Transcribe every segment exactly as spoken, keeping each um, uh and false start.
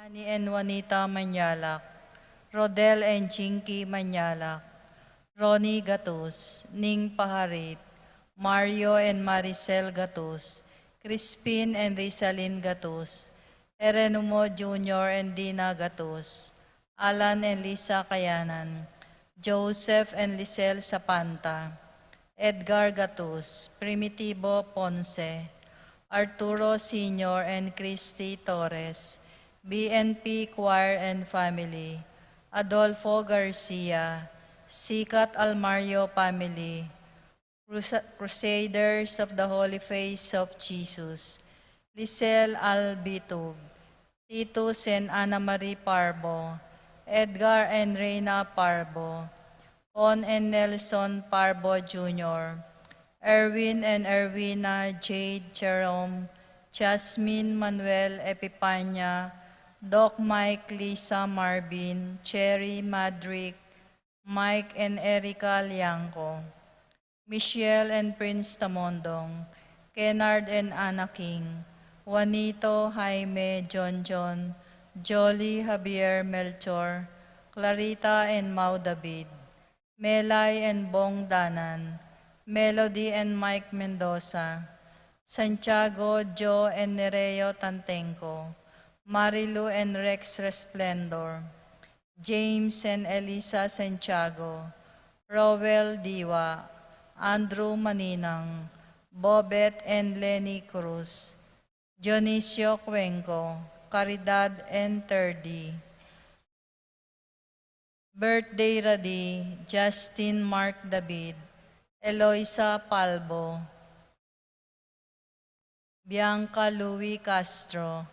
Juani and Juanita Mañalac, Rodel and Jinky Mañalac, Ronnie Gatus, Ning Paharit, Mario and Maricel Gatus, Crispin and Rizalin Gatus, Erenumo Junior and Dina Gatus, Alan and Lisa Kayanan, Joseph and Lisel Sapanta, Edgar Gatus, Primitivo Ponce, Arturo Senior and Christy Torres, B N P Choir and family, Adolfo Garcia, Sikat Almario family, Crusa-, Crusaders of the Holy Face of Jesus, Lisel Albitug, Titus and Ana Marie Parbo, Edgar and Reina Parbo, Con and Nelson Parbo Junior, Erwin and Erwina Jade Jerome, Jasmine Manuel Epipania, Doc Mike Lisa Marvin, Cherry Madrick, Mike and Erica Liangco, Michelle and Prince Tamondong, Kennard and Anna King, Juanito, Jaime, John John, Jolly, Javier, Melchor, Clarita and Mau David, Melay and Bong Danan, Melody and Mike Mendoza, Santiago, Joe and Nereo Tantenco, Marilu and Rex Resplendor, James and Elisa Santiago, Roel Diwa, Andrew Maninang, Bobet and Lenny Cruz, Dionisio Cuenco, Caridad and Terdi. Birthday radi, Justin Mark David, Eloisa Palbo, Bianca Louis Castro,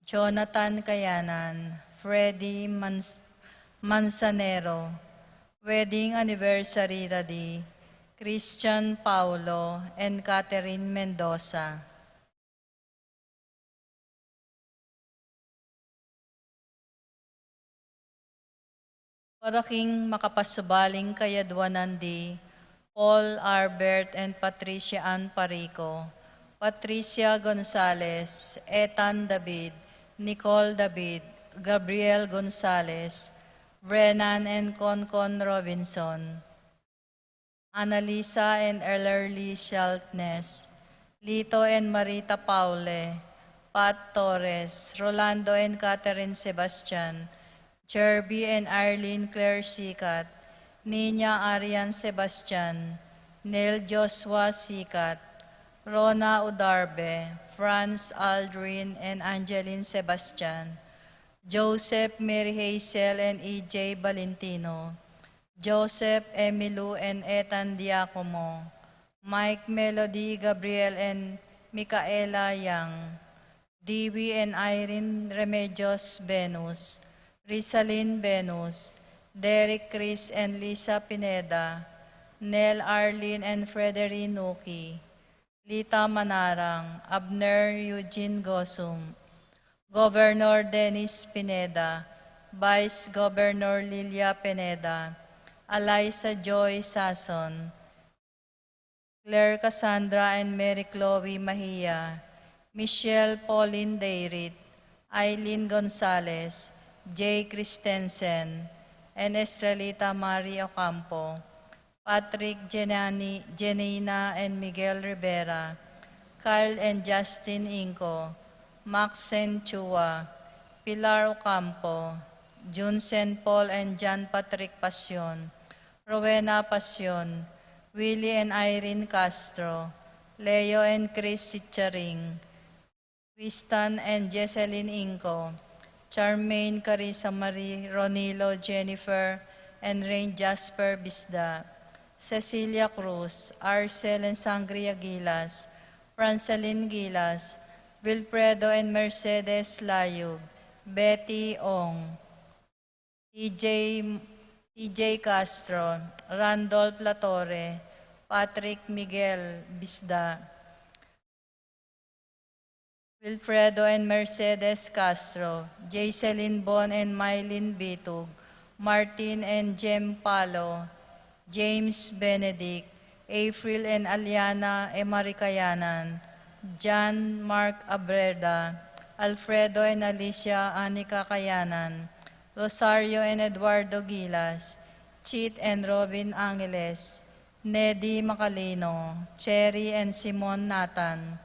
Jonathan Kayanan, Freddy Mans-, Manzanero. Wedding anniversary radi, Christian Paulo and Catherine Mendoza. Para king makapasubaling kayadwanan di Paul Albert and Patricia Ann Parico, Patricia Gonzalez, Ethan David, Nicole David, Gabriel Gonzalez, Brennan and Concon Robinson, Annalisa and Ellerly Sheltness, Lito and Marita Paule, Pat Torres, Rolando and Catherine Sebastian, Jerby and Arlene Claire Sikat, Nina Arian Sebastian, Neil Joshua Sikat, Rona Udarbe, Franz Aldrin and Angeline Sebastian, Joseph Mary Hazel and E J Valentino, Joseph Emilu and Ethan Diacomo, Mike Melody Gabriel and Micaela Yang, Dewey and Irene Remedios Venus, Rizalin Venus, Derek Chris and Lisa Pineda, Nel Arlene and Frederick Nuki, Lita Manarang, Abner Eugene Gosum, Governor Dennis Pineda, Vice Governor Lilia Pineda, Eliza Joy Sason, Claire Cassandra and Mary Chloe Mahia, Michelle Pauline Dayrit, Eileen Gonzalez, Jay Christensen, and Estrelita Marie Ocampo, Patrick Jenani-, Jenina and Miguel Rivera, Kyle and Justin Inco, Maxen Chua, Pilar Ocampo, Junsen Paul and John Patrick Pasion, Rowena Pasion, Willie and Irene Castro, Leo and Chris Sicharing, Kristan and Jesselyn Inco, Charmaine, Carissa Marie, Ronilo, Jennifer, and Rain Jasper Bisda, Cecilia Cruz, Arcel and Sangria Gilas, Francelin Gilas, Wilfredo and Mercedes Layug, Betty Ong, T J, T J Castro, Randolph Latorre, Patrick Miguel Bisda, Wilfredo and Mercedes Castro, Jaycelyn Bon and Mylene Bitug, Martin and Jem Palo, James Benedict, April and Aliana Emaricayanan, John Mark Abreda, Alfredo and Alicia Anica Kayanan, Rosario and Eduardo Gilas, Chit and Robin Angeles, Nedi Macalino, Cherry and Simon Nathan,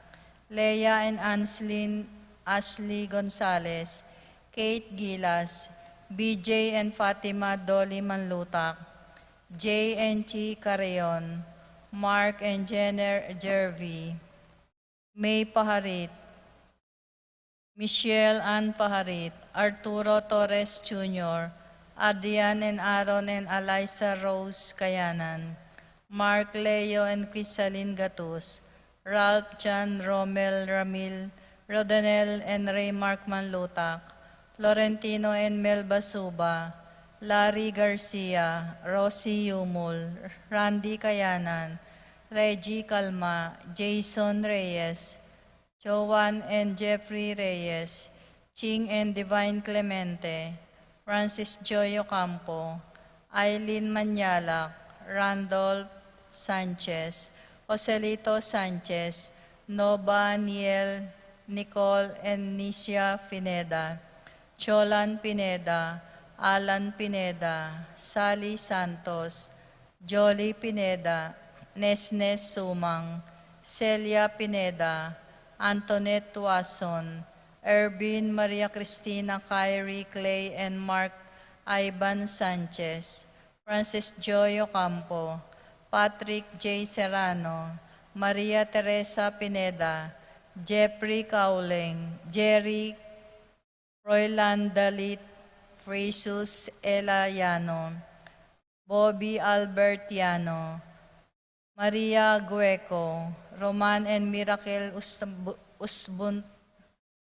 Leia and Anslin Ashley Gonzalez, Kate Gilas, B J and Fatima Dolly Manlutak, J and Chi Carreon, Mark and Jenner Jervy, May Paharit, Michelle Ann Paharit, Arturo Torres Junior, Adrian and Aaron and Eliza Rose Kayanan, Mark Leo and Crisalin Gatus, Ralph John Romel Ramil, Rodanel and Raymark Manlutak, Florentino and Melba Suba, Larry Garcia, Rosie Yumul, Randy Kayanan, Reggie Calma, Jason Reyes, Joan and Jeffrey Reyes, Ching and Divine Clemente, Francis Joy Ocampo, Aileen Manyalak, Randolph Sanchez, Joselito Sanchez, Noba Niel, Nicole and Nicia Pineda, Cholan Pineda, Alan Pineda, Sally Santos, Jolie Pineda, Nesnes Sumang, Celia Pineda, Antoinette Tuason, Ervin Maria Cristina, Kyrie Clay and Mark Ivan Sanchez, Francis Joy Ocampo, Patrick J Serrano, Maria Teresa Pineda, Jeffrey Cauleng, Jerry Royland Dalit, Precious Ella Yano, Bobby Albert Yano, Maria Gueco, Roman and Miracle Usbu-, Usbun-,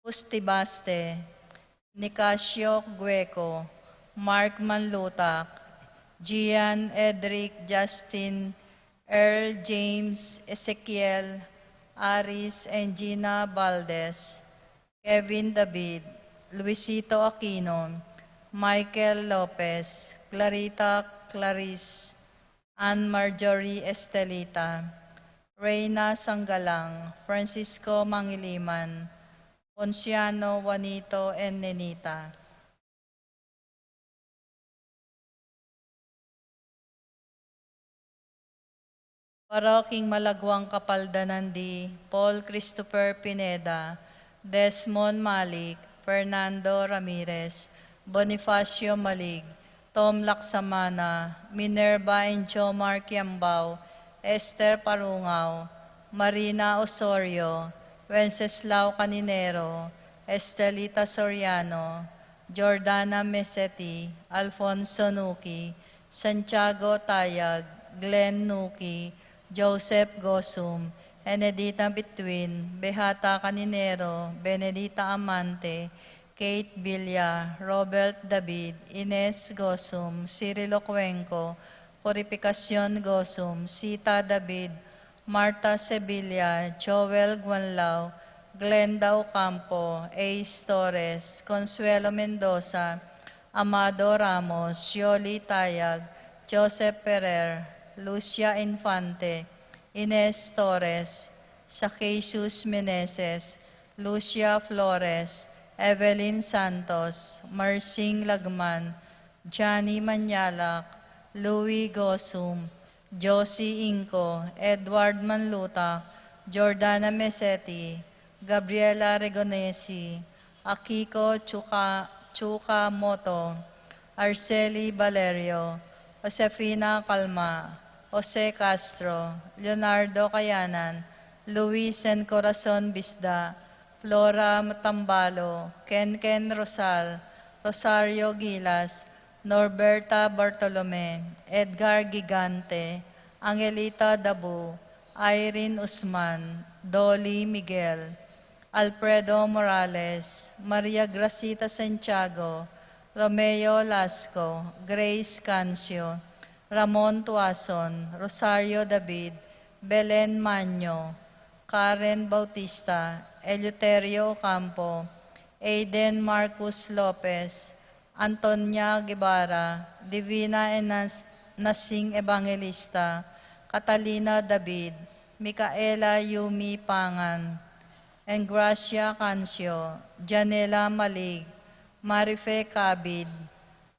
Ustibaste, Nicasio Gueco, Mark Manlutak, Gian Edric Justin, Earl James Ezekiel, Aris and Gina Valdez, Kevin David, Luisito Aquino, Michael Lopez, Clarita Clarice, Ann Marjorie Estelita, Reina Sanggalang, Francisco Mangiliman, Ponciano Juanito and Nenita. Paroking malaguang kapaldanan di Paul Christopher Pineda, Desmond Malik, Fernando Ramirez, Bonifacio Malig, Tom Laksamana, Minerva and Jomar Kiambao, Esther Parungao, Marina Osorio, Wenceslao Caninero, Estelita Soriano, Jordana Meseti, Alfonso Nuki, Santiago Tayag, Glenn Nuki, Joseph Gosum, Enedita Bituin, Behata Caninero, Benedita Amante, Kate Villa, Robert David, Ines Gosum, Cirilo Cuenco, Purificacion Gosum, Sita David, Martha Sevilla, Joel Guanlao, Glenda Ocampo, Ace Torres, Consuelo Mendoza, Amado Ramos, Yoli Tayag, Joseph Ferrer, Lucia Infante, Ines Torres, Zacasius Meneses, Lucia Flores, Evelyn Santos, Marsing Lagman, Johnny Manyalak, Louis Gosum, Josie Inco, Edward Manluta, Jordana Meseti, Gabriela Regonesi, Akiko Chuka-, Chukamoto, Arceli Valerio, Josefina Calma, Jose Castro, Leonardo Cayanan, Luis and Corazon Bisda, Flora Matambalo, Kenken Rosal, Rosario Gilas, Norberta Bartolome, Edgar Gigante, Angelita Dabu, Irene Usman, Dolly Miguel, Alfredo Morales, Maria Gracita Santiago, Romeo Lasco, Grace Cancio, Ramon Tuason, Rosario David, Belen Maño, Karen Bautista, Eleuterio Ocampo, Aiden Marcus Lopez, Antonia Guevara, Divina Enas-, Nasing Evangelista, Catalina David, Micaela Yumi Pangan, Engracia Cancio, Janela Malig, Marife Cabid,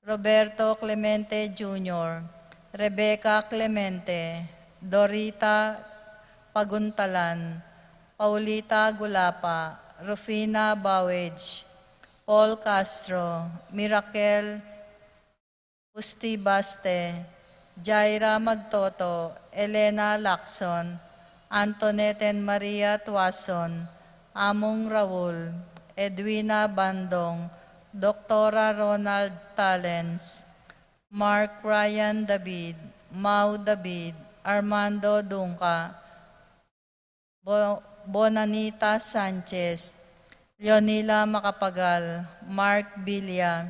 Roberto Clemente Junior, Rebecca Clemente, Dorita Paguntalan, Paulita Gulapa, Rufina Bawij, Paul Castro, Mirakel Usti Baste, Jaira Magtoto, Elena Lacson, Antoinette and Maria Tuason, Among Raul, Edwina Bandong, Doktora Ronald Talens, Mark Ryan David, Mau David, Armando Dungca, Bo-, Bonanita Sanchez, Leonila Macapagal, Mark Villa,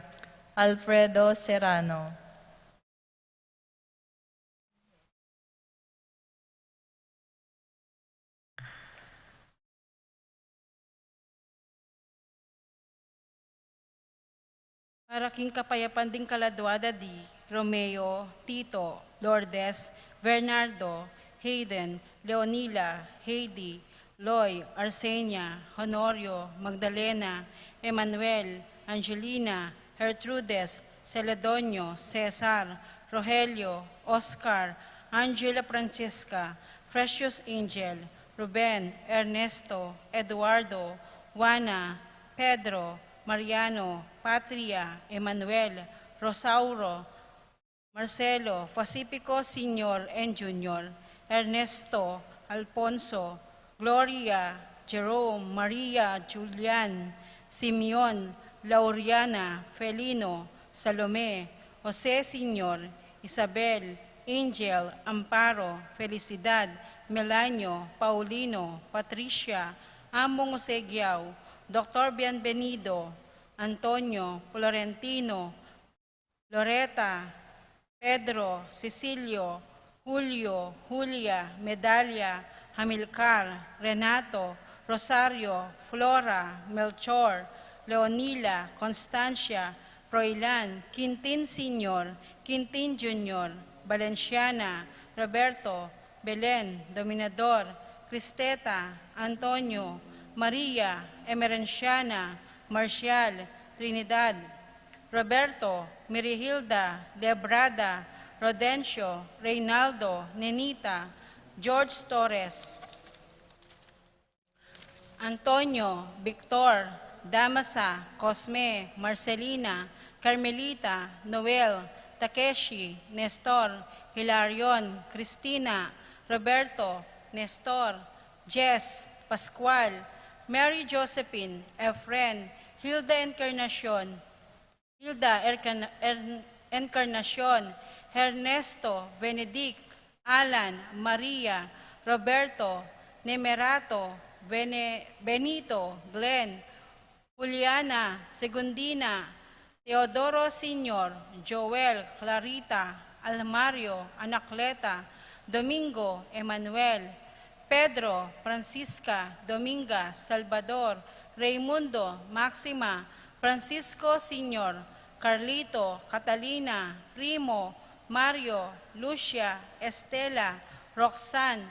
Alfredo Serrano. Para king kapayapan ding kaladua da di Romeo, Tito, Lourdes, Bernardo, Hayden, Leonila, Heidi, Loy, Arsenia, Honorio, Magdalena, Emmanuel, Angelina, Gertrudes, Celedonio, Cesar, Rogelio, Oscar, Angela Francesca, Precious Angel, Ruben, Ernesto, Eduardo, Juana, Pedro, Mariano, Patria, Emmanuel, Rosauro, Marcelo, Pacifico Senior and Junior, Ernesto, Alfonso, Gloria, Jerome, Maria, Julian, Simeon, Lauriana, Felino, Salome, Jose Senior, Isabel, Angel, Amparo, Felicidad, Melanio, Paulino, Patricia, Among Jose Giao, Doktor Bienvenido, Antonio, Florentino, Loreta, Pedro, Cecilio, Julio, Julia, Medalia, Hamilcar, Renato, Rosario, Flora, Melchor, Leonila, Constancia, Froilan, Quintin Senior, Quintin Junior, Valenciana, Roberto, Belen, Dominador, Cristeta, Antonio, Maria, Emerenciana, Marcial, Trinidad, Roberto, Mirihilda, Lebrada, Rodencio, Reynaldo, Nenita, George Torres, Antonio, Victor, Damasa, Cosme, Marcelina, Carmelita, Noel, Takeshi, Nestor, Hilarion, Cristina, Roberto, Nestor, Jess, Pascual, Mary Josephine, Efren, Hilda Encarnacion, Hilda Ercan-, Ern-, Encarnacion, Ernesto, Benedict, Alan, Maria, Roberto, Nemerato, Bene-, Benito, Glenn, Juliana, Segundina, Teodoro Senior, Joel, Clarita, Almario, Anacleta, Domingo, Emmanuel, Pedro, Francisca, Dominga, Salvador, Raimundo, Maxima, Francisco Senior, Carlito, Catalina, Primo, Mario, Lucia, Estela, Roxanne,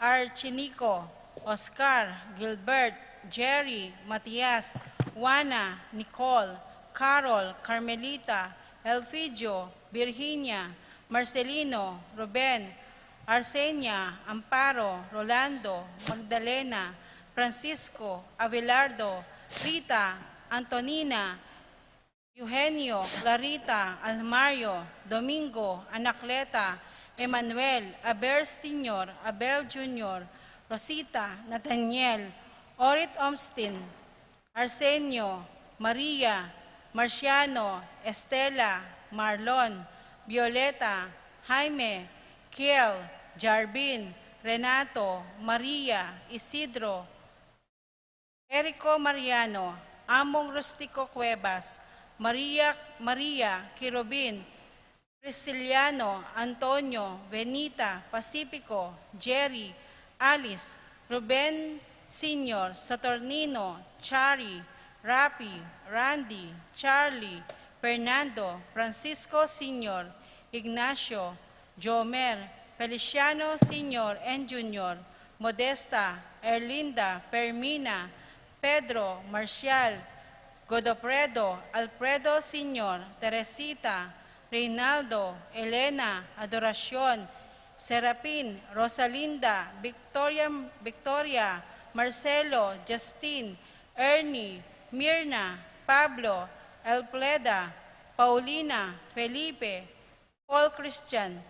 Archinico, Oscar, Gilbert, Jerry, Matias, Juana, Nicole, Carol, Carmelita, Elfidio, Virginia, Marcelino, Ruben, Arsenia, Amparo, Rolando, Magdalena, Francisco, Abelardo, Rita, Antonina, Eugenio, Clarita, Almario, Domingo, Anacleta, Emmanuel, Abel Senior, Abel Junior, Rosita, Nathaniel, Orit Omstin, Arsenio, Maria, Marciano, Estela, Marlon, Violeta, Jaime, Kiel, Jarvin, Renato, Maria, Isidro, Erico Mariano, Among Rustico Cuevas, Maria, Maria Quirobin, Prisciliano, Antonio, Benita, Pacifico, Jerry, Alice, Ruben Senior, Saturnino, Chari, Rapi, Randy, Charlie, Fernando, Francisco Senior, Ignacio, Jomer, Feliciano Senior and Junior, Modesta, Erlinda, Fermina, Pedro, Marcial, Godofredo, Alfredo Senior, Teresita, Reynaldo, Elena, Adoracion, Serapin, Rosalinda, Victoria, Victoria, Marcelo, Justin, Ernie, Mirna, Pablo, Elfreda, Paulina, Felipe, Paul Christian,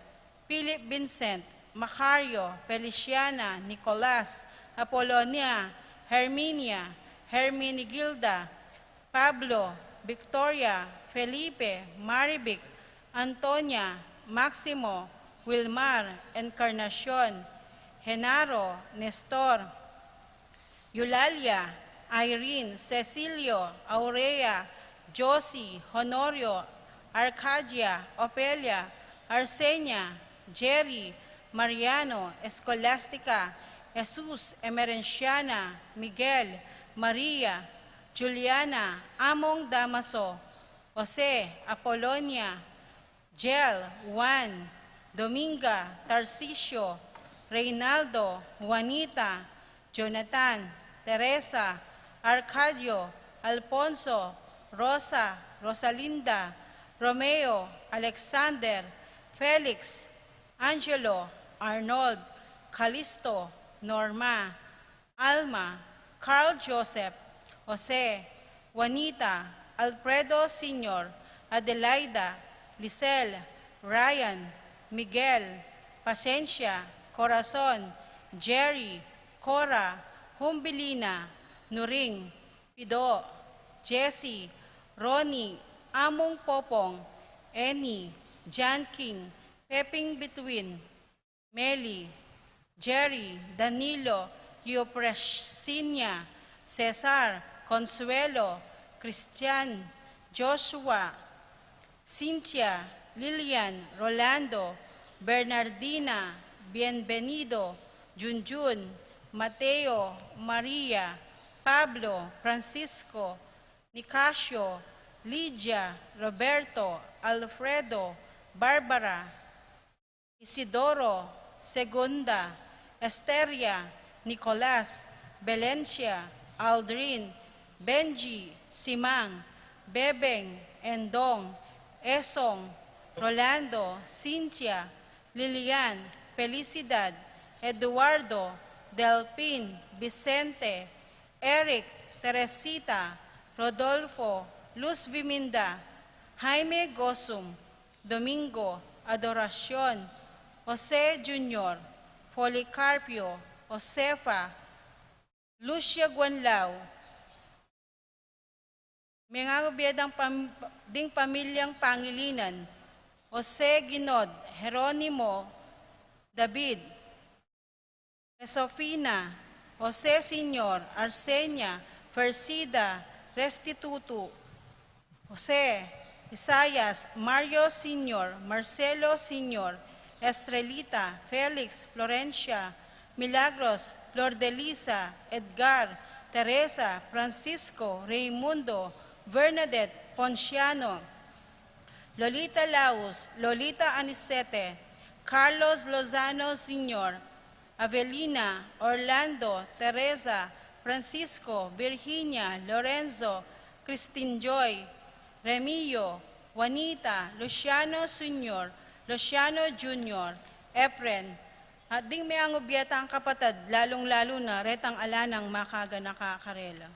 Philip Vincent, Macario, Feliciana, Nicolas, Apolonia, Herminia, Herminigilda, Pablo, Victoria, Felipe, Marivic, Antonia, Maximo, Wilmar, Encarnacion, Genaro, Nestor, Eulalia, Irene, Cecilio, Aurea, Josie, Honorio, Arcadia, Ofelia, Arsenia, Jerry, Mariano, Escolastica, Jesus, Emerenciana, Miguel, Maria, Juliana, Among Damaso, Jose, Apolonia, Jel, Juan, Dominga, Tarcisio, Reynaldo, Juanita, Jonathan, Teresa, Arcadio, Alfonso, Rosa, Rosalinda, Romeo, Alexander, Felix, Angelo, Arnold, Calisto, Norma, Alma, Carl Joseph, Jose, Juanita, Alfredo Senior, Adelaida, Lisel, Ryan, Miguel, Pasencia, Corazon, Jerry, Cora, Humbilina, Nuring, Pido, Jesse, Ronnie, Among Popong, Annie, John King, Peping Between, Meli, Jerry, Danilo, Eupresinia, Cesar, Consuelo, Christian, Joshua, Cynthia, Lilian, Rolando, Bernardina, Bienvenido, Junjun, Mateo, Maria, Pablo, Francisco, Nicasio, Lydia, Roberto, Alfredo, Barbara, Isidoro, Segunda, Esteria, Nicolas, Belencia, Aldrin, Benji, Simang, Bebeng, Endong, Esong, Rolando, Cynthia, Lilian, Felicidad, Eduardo, Delpin, Vicente, Eric, Teresita, Rodolfo, Luz Viminda, Jaime Gosum, Domingo, Adoracion, Jose Junior, Policarpio, Josefa, Lucia Guanlao, mengaubie dang pam-, ding pamilyang Pangilinan, Jose Ginod, Jeronimo, David, Josefina, Jose Senior, Arsenia, Persida, Restituto, Jose, Isaias, Mario Senior, Marcelo Senior, Estrelita, Felix, Florencia, Milagros, Flordelisa, Edgar, Teresa, Francisco, Raimundo, Bernadette, Ponciano, Lolita Laus, Lolita Anicete, Carlos Lozano Senior, Avelina, Orlando, Teresa, Francisco, Virginia, Lorenzo, Christine Joy, Remio, Juanita, Luciano Senior, Luciano Junior, Efren, at ding meangubiat a kapatad, lalung-lalu na retang ala nang makaganaka karela.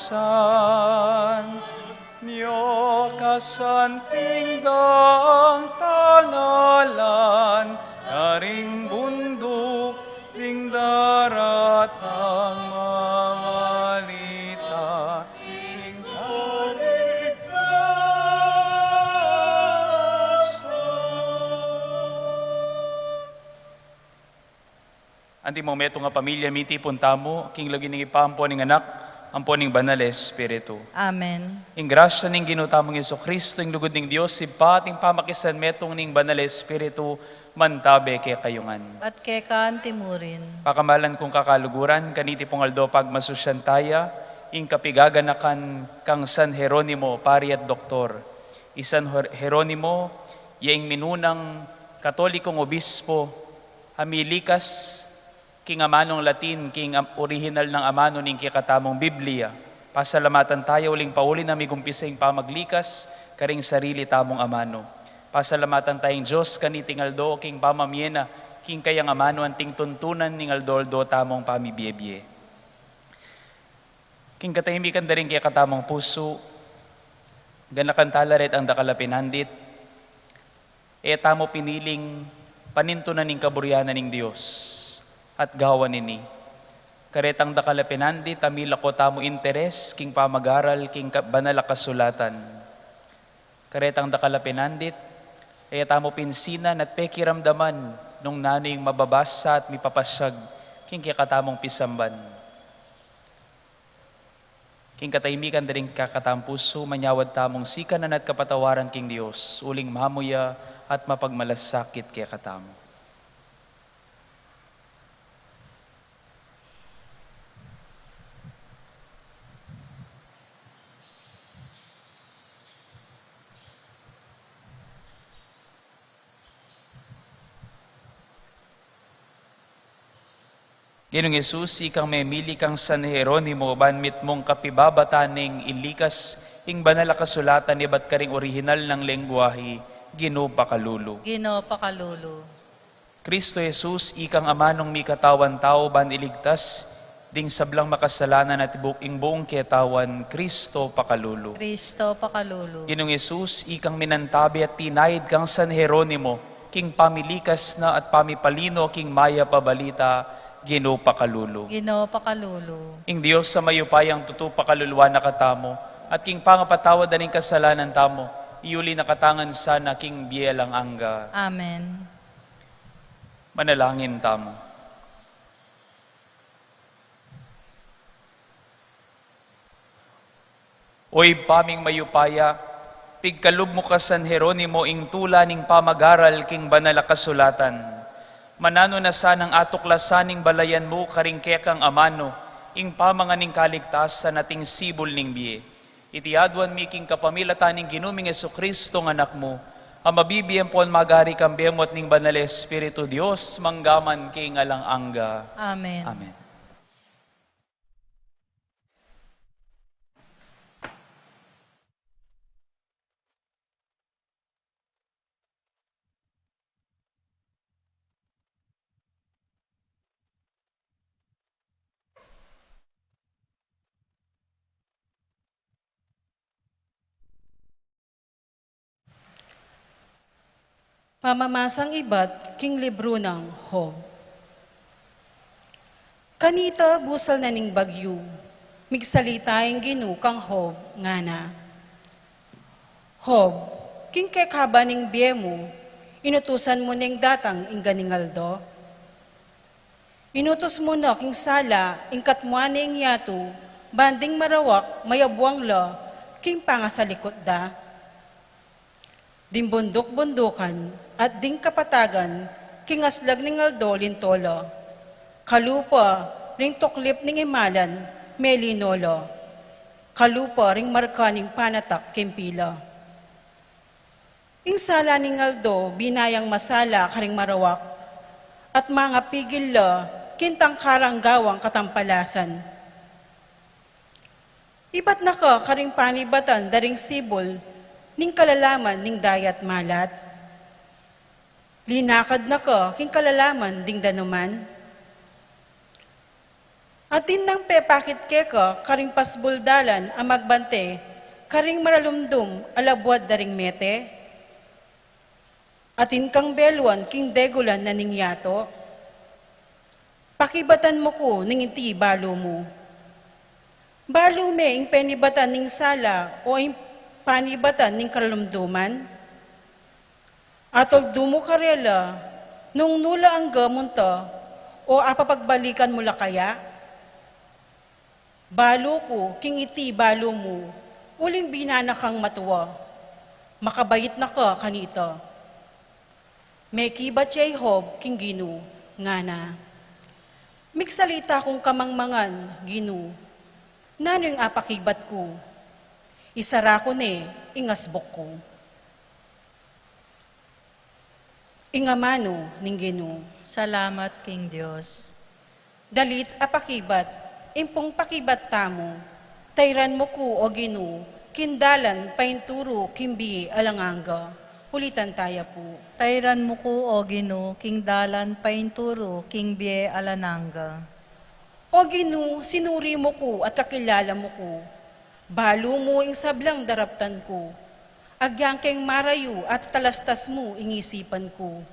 San nyo kasanting dang tangalan, karing bunduk ding daratang mamalita ning kaligtasan. Antimo metung a pamilya, mitipun tamu king lagyu ning Ibpa, ampo ning Anak, ampo ning Banal a Espiritu. Amen. Ing grasya ning Ginu tamung Jesucristo, ing lugud ning Dios Ibpa, at ing pamakisan metung ning Banal a Espiritu, mantabe kekayu ngan. At keka antimurin. Pakamalan kung kakaluguran, kaniti pung aldo pagmasusyan taya ing kapigaganakan kang San Jeronimo, pari at doktor. I San Jer-, Jeronimo, ya ing minunang Katolikong obispo a milikas king amanung Latin, king am-, orihinal nang amanu ning kekatamung Biblia. Pasalamatan taya uling pauli na migumpisa ing pamaglikas karing sarili tamung amanu. Pasalamatan taya ing Dios kaniting aldo king pamamie na king kayang amanu anting tuntunan ning aldo-aldo tamung pamibiebie. King katahimikan da ring kekatamung pusu, ganakan tala retang dakal a pinandit, e tamu piniling panintunan ing kaburian na ning Dios at gawan ini. Karetang dakal a pinandit, a milako tamu interes king pamagaral king ka-, Banal a Kasulatan. Karetang dakal a pinandit, e tamu pinsinan at pekiramdaman nung nanu ing mababasa at mipapasyag king kekatamung pisamban. King katahimikan da ring kekatamung pusu, manyawad tamung sikanan at kapatawaran king Dios, uling mamuya at mapagmalasakit kekatamu. Ginung Jesus, ikang memili kang San Jeronimo ban mitmung kapibabatan ning ilikas ing Banal a Kasulatan ibat karing orihinal nang lengguahe, Ginu, pakalulu. Ginu, pakalulu. Kristo Jesus, ikang amanung mikatawan tau ban iligtas ding sablang makasalanan at bu-, ing buung ketawan, Kristo, pakalulu. Kristo, pakalulu. Ginung Jesus, ikang minantabi at tinaid kang San Jeronimo king pamilikas na at pamipalino king mayap a balita, Ginu, pakalulu. Ginu, pakalulu. Ing Dios a mayupayang tutu pakaluluan na katamu, at king pangapatawad da ring kasalanan tamu, iyuli na katamu ngan sana king bie alang angga. Amen. Manalangin tamu. O Ibpa ming mayupaya, pigkalub mu ka San Jeronimo ing tula ning pamagaral king Banal a Kasulatan. Mananu na sanang atuklasan ning balayan mu karing kekang amanu ing pamangan ning kaligtasan at ing sibul ning bie. Iti aduan mi king kapamilatan ning Ginu ming Jesucristo a Anak mu, a mabibie ampon magari kambe mu at ning Banal a Espiritu, Dios, mangga man king alang angga. Amen. Amen. Pamamasang ibat king libru nang Job. Kanita busal na ning bagyu, migsalita ing Ginu kang Job, ngana: Job, king kekaba ning bie mu, inutusan mu neng datang ing ganing aldo? Inutus mu na king sala ing katmuan ne ing yatu, ban ding marawak mayabuang la king pangasalikut da. Ding bunduk-bundukan at ding kapatagan king aslag ning aldo linto la. Kalupa ring tuklip ning imalan melino la. Kalupa ring marka ning panatak kempi la. Ing sala ning aldo binayang masala karing marawak, at mangapigil la king tangkarang gawang katampalasan. Ibat na ka karing panibatan da ring sibul ning kalalaman ning dayat malat? Linakad na ka king kalalaman ding danuman? Atin nang pepakit keka karing pasbul dalan a magbante karing maralumdum a labuad da ring mete? Atin kang beluan king degulan na ning yatu? Pakibatan mu ku ning iti balu mu. Balu me ing penibatan ning sala o ing panibatan ning karalumduman? Atuldu mu karela nung nu la angga munta, o apapagbalikan mu la kaya? Balu ku king iti balu mu, uling binana kang matua, makabait na ka kanita. Mekibat ya i Job king Ginu, ngana: Migsalita kung kamangmangan, Ginu, nanu ing apakibat ku? Isara ku ne ing asbuk ku. Ing amanu ning Ginu. Salamat king Dios. Dalit a pakibat, impung pakibat tamu, tairan mu ku, o Ginu, king dalan painturu king bie alang angga. Ulitan taya pu. Tairan mu ku, o Ginu, king dalan painturu king bie alang angga. O Ginu, sinuri mu ku at kakilala mu ku. Balu mu ing sablang daraptan ku. Agyang keng marayu at talastas mu ing isipan ku.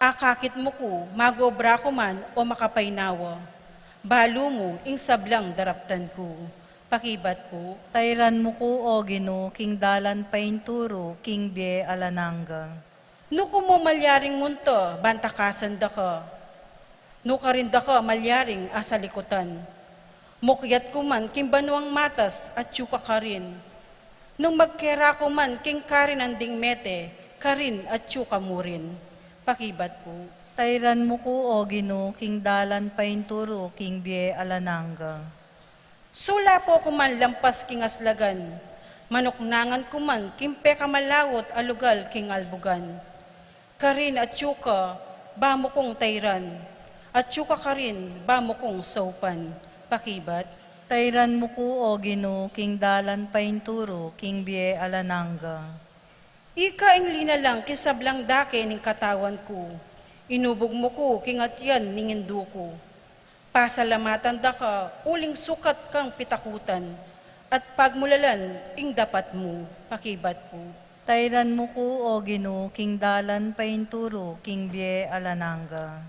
Akakit mu ku, magobra ku man o makapainawa. Balu mu ing sablang daraptan ku. Pakibat pu. Tairan mu ku, o Ginu, king dalan painturu king bie alang angga. Nu ku mu malyaring munta ban takasan da ka? Nu karin da ka malyaring asalikutan? Mukyat ku man king banuang matas, atyu ka karin. Nung magkera ku man king karinan ding mete, karin atyu ka mu rin. Pakibat pu. Tairan mu ku, o Ginu, king dalan painturu king bie alang angga. Sulapo ku man lampas king aslagan, manuknangan ku man king pekamalaut a lugal king albugan. Karin atyu ka, ba mu kung tairan, atyu ka karin, ba mu kung saupan. Pakibat. Tairan mu ku, o Ginu, king dalan painturu king bie alang angga. Ika ing linalang king sablang dake ning katawan ku, inubug mu ku king atian ning indu ku. Pasalamatan da ka uling sukat kang pitakutan, at pagmulalan ing dapat mu. Pakibat pu. Tairan mu ku, o Ginu, king dalan painturu king bie alang angga.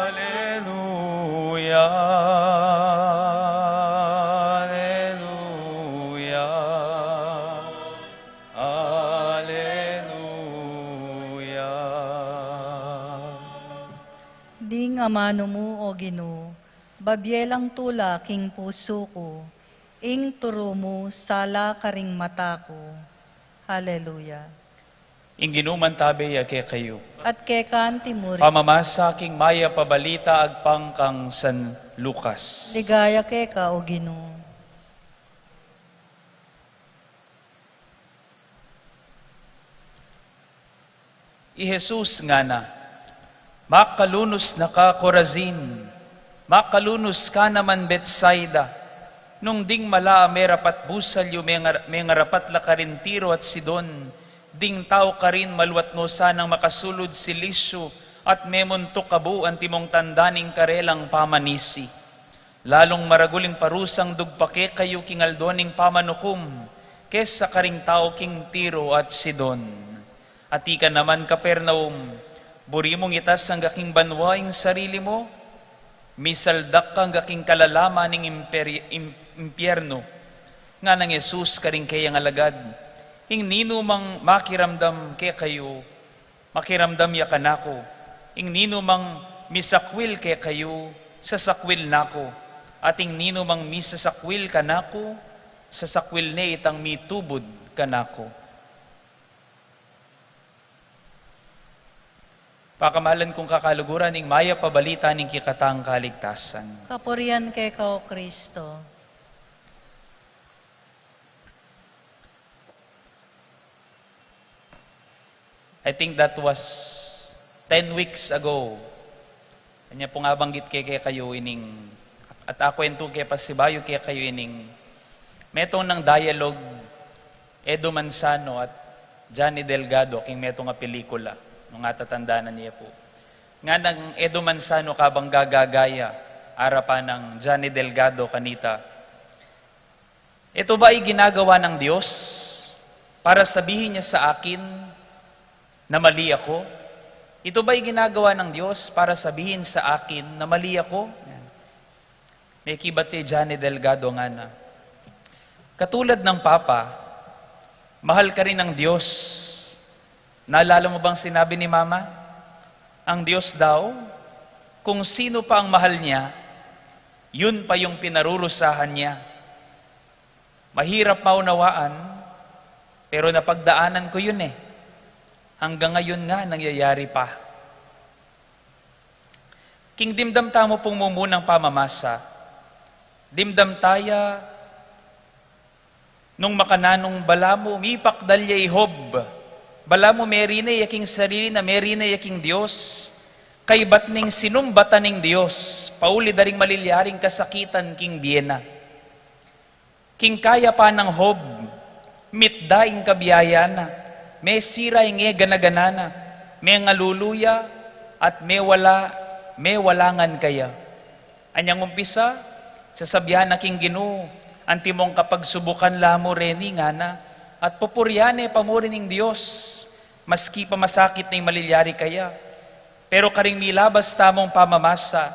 Aleluya, aleluya, aleluya. Ding amanu mu, o Ginu, babie lang tula king pusu ku, ing turu mu sala karing mata ku. Aleluya. Ing Ginu mantabe ya kekayu. At keka anti mu rin. Pamamasa king mayap a balita agpang kang San Lucas. Ligaya keka, o Ginu. I Jesus ngana: Makalunus na ka, Corazin! Makalunus ka naman, Betsaida! Nung ding mala a merapat busal yu mengar-, mengarapat la karin Tiro at Sidon, ding tau karin maluat no sanang makasulud silisu at memuntuk abu antimong tanda ning karelang pamanisi. Lalung maragul ing parusang dugpa kekayu king aldo ning pamanukum kesa karing tau king Tiro at Sidon. At ika naman, Capernaum, buri mung itas angga king banua ing sarili mu? Misaldak ka angga king kalalaman ning imperi-, im-, impiernu. Nganang Jesus karing keyang alagad: Ing ninumang makiramdam kekayu, makiramdam ya kanaku. Ing ninumang misakwil kekayu, sasakwil na ku. At ing ninumang misasakwil kanaku, sasakwil ne itang mitubud kanaku. Pakamalan kung kakaluguran ning mayap a balita ning kekatang kaligtasan. Kapurian keka, O Kristo. I think that was ten weeks ago. Kanya pung abanggit ke kekayu ining, at akwentu ke pasibayu kekayu ining, metung nang dialogue Edu Manzano at Johnny Delgado, king metung a pelikula, nung atatandanan ye pu. Nganang Edu Manzano kabang gagagaya, arapan nang Johnny Delgado kanita, "Ito ba ay ginagawa ng Diyos para sabihin niya sa akin na mali ako? Ito ba ay ginagawa ng Diyos para sabihin sa akin na mali ako?" Yan. Mekibat kay Johnny Delgado ngana, "Katulad ng Papa, mahal ka rin ng Diyos. Naalala mo bang sinabi ni Mama? Ang Diyos daw, kung sino pa ang mahal niya, yun pa yung pinarurusahan niya. Mahirap maunawaan, pero napagdaanan ko yun eh. Hanggang ngayon nga nangyayari pa." King dimdam tamu pung mumunang pamamasa, dimdam taya nung makananung balamu mipakdal ya i Job, balamu merine ya king sarili na merine ya king Dios, kaybat ning sinumbatan ning Dios, pauli da ring malilyaring kasakitan king bie na. King kayapan nang Job, mitda ing kabiayan na, mesira ing e gana-gana na, mengalulu ya, at mewala, mewala ngan kaya. Anyang umpisa, sasabian na king Ginu, "Antimong kapagsubukan la mu reni," ngana, "at pupurian ne pa mu rin ing Dios, maski pa masakit na ing malilyari kaya." Pero karing milabas tamung pamamasa,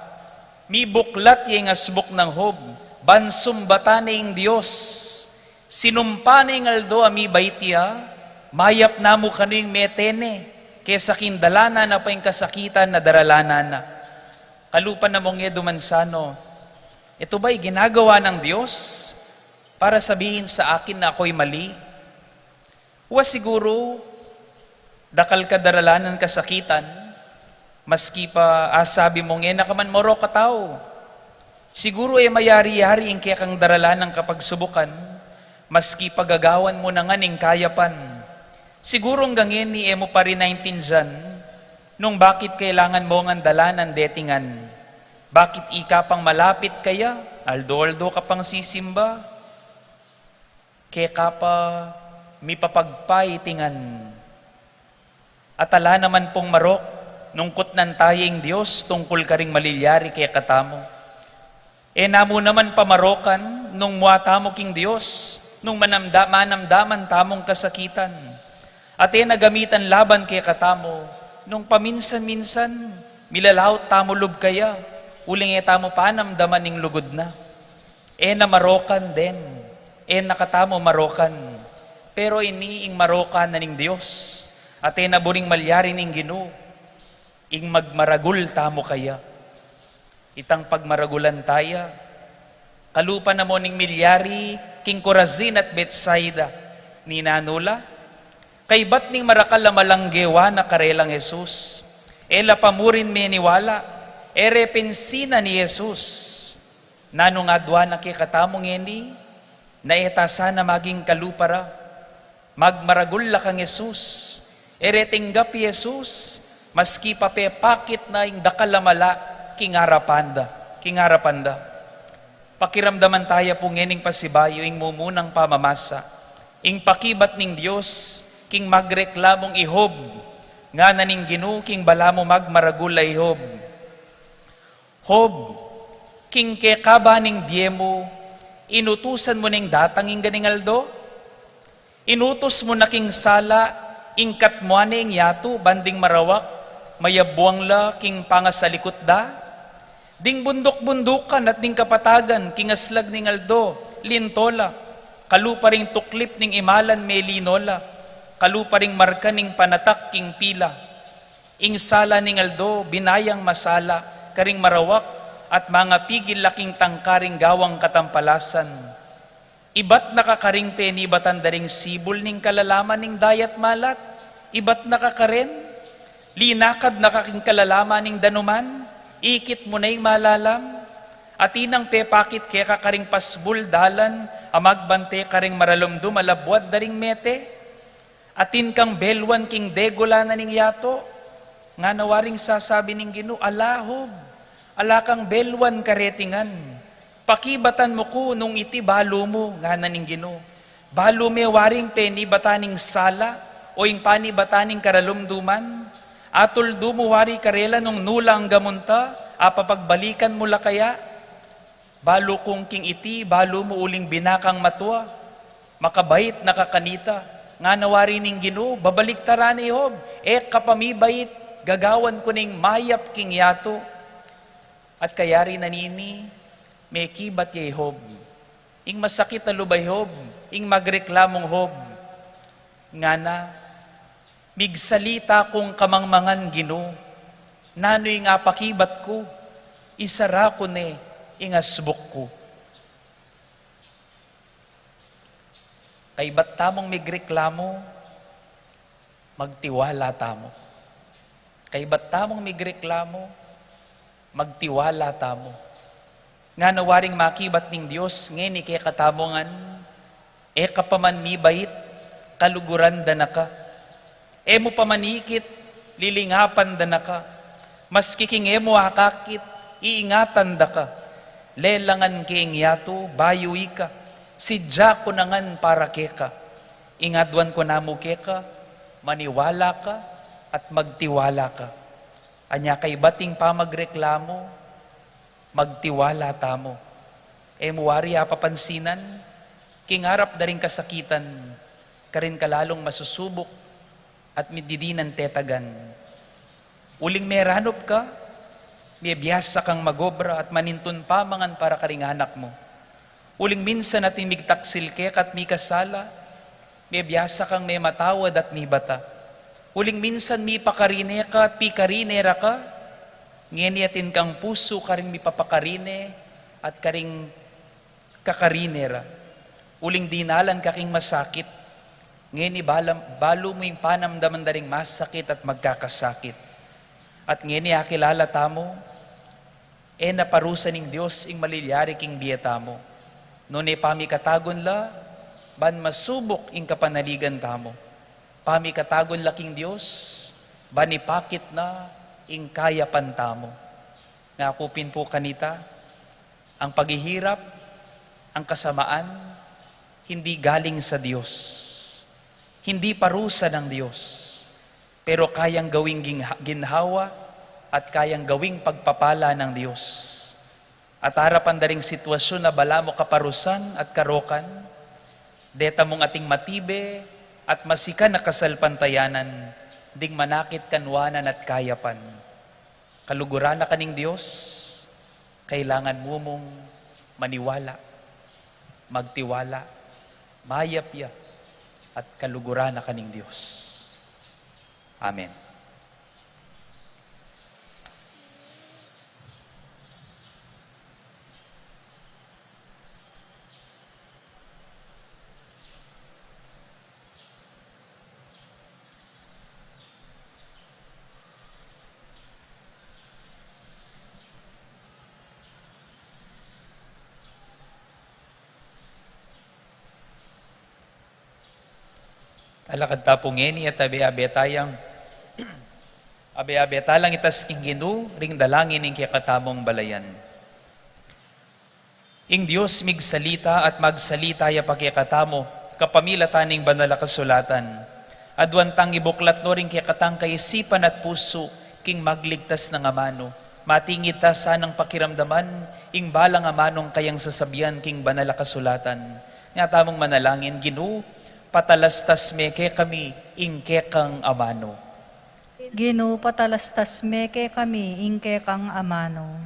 mibuklat ya ing asbuk nang Job, ban sumbatan ne ing Dios. Sinumpa ne ing aldo a mibait ya, "Mayap na mu kanu ing mete ne, kesa king dalanan na pa ing kasakitan na daralanan na." Kalupa na mung Edu Manzano, "Ito ba'y ginagawa ng Diyos para sabihin sa akin na ako'y mali?" Wa siguru, dakal ka daralanan kasakitan, maski pa asabi mung e na ka man marok a tau. Siguru e mayari-yari ing kekang daralanang kapagsubukan, maski pa gagawan mu na ngan ing kayapan. Siguru ngeni e mu pa rin naintindian nung bakit kailangan mu ngan dalanan deti ngan. Bakit ika pang malapit kaya, aldo-aldo ka pang sisimba? Keka pa mipapagpaitingan. At ala naman pung marok, nung kutnan taya ing Dios tungkul karing malilyari kekatamu. E na mu naman pamarokan, nung mua tamu king Dios, nung manamda-, manamdaman tamung kasakitan. At e na gamitan laban kekatamu, nung paminsan-minsan, milalaut tamu lub kaya, uling e tamu panamdaman ing lugud na. E na marokan den, e na katamu marokan. Pero ini ing marokan na ning Dios, at e na buring malyari ning Ginu, ing magmaragul tamu kaya. Itang pagmaragulan taya, kalupa na mu ning milyari king Corazin at Betsaida, ninanu la, kaybat ning marakal a malanggewa na karelang Jesus, e la pa murin meniwala, e re pensinan i Jesus. Nanu nga adwan na kekatamu ngeni, na e ta sana maging kalupa ra. Magmaragul la kang Jesus. E re tinggap i Jesus, maski pa pepakit na ing dakal a mala king arapan da, king arapan da. Pakiramdaman taya pu ngening pasibayu ing mumunang pamamasa, ing pakibat ning Dios king magreklamung i Job, ngana ning Ginu king balamu magmaragul a i Job. Job, king kekaba ning bie mu, inutusan mu neng datang ing ganing aldo? Inutus mu na king sala, ingkat mu ne ing yatu, ban ding marawak, mayabuang la king pangasalikut da? Ding bunduk-bundukan at ding kapatagan, king aslag ning aldo, linto la, kalupa ring tuklip ning imalan melino la, kalupa ring marka ning panatak king pila. Ing sala ning aldo, binayang masala karing marawak, at mangapigil la king tangka ring gawang katampalasan. Ibat na ka karing penibatan da ring sibul ning kalalaman ning dayat malat? Ibat na ka karen? Linakad na ka king kalalaman ning danuman, ikit mu na ing malalam, atin nang pepakit keka karing pasbul dalan a magbante karing maralumdum a labuad da ring mete. Atin kang beluan king degulanan ning yatu. Ngana waring sasabi ning Ginu, "Ala, Job, ala kang beluan kareti ngan. Pakibatan mu ku nung iti balu mu," ngana ning Ginu. "Balu me waring penibatan ning sala o ing panibatan ning karalumduman? Atuldu mu wari karela nung nu la angga munta, apapagbalikan mu la kaya? Balu kung king iti balu mu uling binakang matua, makabait na ka kanita." Ngana wari ning Ginu, "Babaliktaran ne, Job, e ka pa mibait, gagawan ku neng mayap king yatu." At kayari na nini, mekibat ya i Job. Ing masakit a lub a Job, ing magreklamung Job, ngana, "Migsalita kung kamangmangan, Ginu, nanu ing apakibat ku? Isara ku ne ing asbuk ku." Kaibat tamung migreklamu, magtiwala tamu. Kaibat tamung migreklamu, magtiwala tamu. Ngana waring makibat ning Dios ngeni kekatamu ngan, "E ka pa man mibait, kaluguran da na ka. E mu pa man ikit, lilingapan da na ka. Maski king e mu akakit, iingatan da ka. Lelangan ke ing yatu, bayu ika. Sidya ku na ngan para keka. Ing aduan ku namu keka, maniwala ka at magtiwala ka." Anya kaibat ing pamagreklamu, magtiwala tamu. E mu wari apapansinan, king arap da ring kasakitan, karin ka lalung masusubuk at didinan tetagan. Uling meranup ka, mebiasa kang magobra at manintun pamangan para karing anak mu. Uling minsan atin migtaksil keka at mikasala, mebiasa kang mematawad at mibata. Uling minsan mipakarine ka at pikarine ra ka, ngeni atin kang pusu karing mipapakarine at karing kakarine ra. Uling dinalan ka king masakit, ngeni balam-, balu mu ing panamdaman da ring masakit at magkakasakit. At ngeni akilala tamu, e na parusa ning Dios ing malilyari king bie tamu. Nune pamikatagun la, ban masubuk ing kapanaligan tamu. Pamikatagun la king Dios, ban ipakit na ing kayapan tamu. Nga ku pin pu kanita, ang paghihirap, ang kasamaan, hindi galing sa Dios. Hindi parusa ng Dios. Pero kayang gawing gingha-, ginhawa at kayang gawing pagpapala ng Dios. At arapan da ring sitwasyun a balamu kaparusan at karokan, deta mung ating matibe at masikan a kasalpantayanan, ding manakit kanuanan at kayapan. Kaluguran na ka ning Dios, kailangan mu mung maniwala, magtiwala, mayap ya, at kaluguran na ka ning Dios. Amen. Talakad ta pu ngeni at abe-abe tayang, abe-abe talang itas king Ginu ring dalangin ning kekatamung balayan. Ing Dios migsalita at magsalita ya pa kekatamu kapamilatan ning Banal a Kasulatan. Aduan tang ibuklat no ring kekatang kaisipan at pusu king magligtas nang amanu. Matingid ta sanang pakiramdaman ing balang amanung kayang sasabian king Banal a Kasulatan. Nga tamung manalangin, Ginu, patalastas me kekami ing kekang amanu. Ginu, patalastas me kekami ing kekang amanu.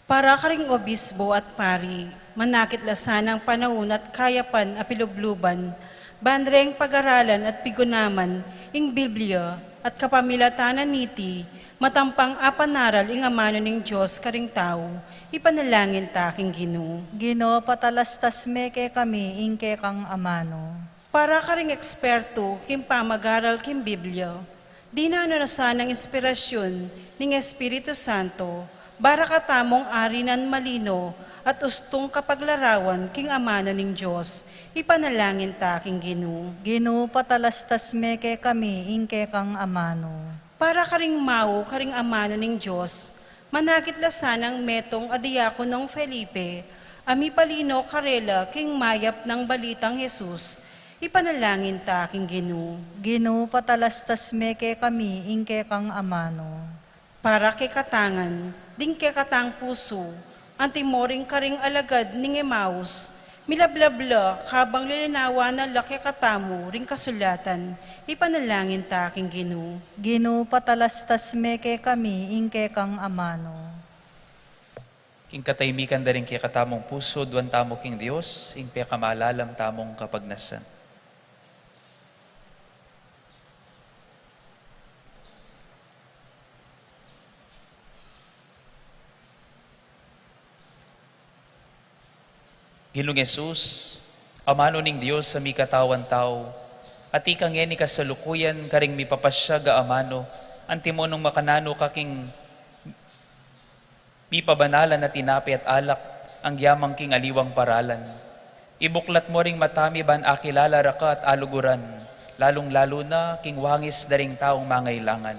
Para karing obispo at pari, manakit la sanang panaun at kayapan a pilubluban, ban reng pagaralan at pigunaman ing Biblia, at kapamilatan na niti, matampang apanaral ing amanu ning Dios karing tau. Ipanalangin ta king Ginu. Ginu, patalastas me kekami ing kekang amanu. Para karing ekspertu king pamagaral king Biblia, dinan no na sanang inspirasyun ning Espiritu Santo, para katamung arinan malino at ustung kapaglarawan king amanu ning Dios, ipanalangin ta king Ginu. Ginu, patalastas me kekami ing kekang amanu. Para karing mau karing amanu ning Dios, manakit la sanang metung a diakonong Felipe, a mipalino karela king mayap nang balitang Jesus, ipanalangin ta king Ginu. Ginu, patalastas me kekami ing kekang amanu. Para kekatang ngan, ding kekatang pusu, antimo ring karing alagad ning Emaus, milablab la kabang lilinawan na la kekatamu ring kasulatan, ipanalangin ta king Ginu. Ginu, patalastas me kekami ing kekang amanu. King katahimikan da ring kekatamung pusu, duan tamu king Dios, ing pekamalalam tamung kapagnasan. Ginung Jesus, amanu ning Dios a mikatawan tau, at ika ngeni kasalukuyan karing mipapasyag a amanu, antimo nung makananu ka king mipabanalan a tinape at alak, agyamang king aliwang paralan. Ibuklat mu ring mata mi ban akilala raka at aluguran, lalung-lalu na king wangis da ring taung mangailangan.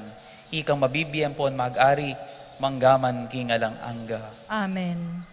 Ikang mabibie ampon mag-ari, manggaman king alang angga. Amen.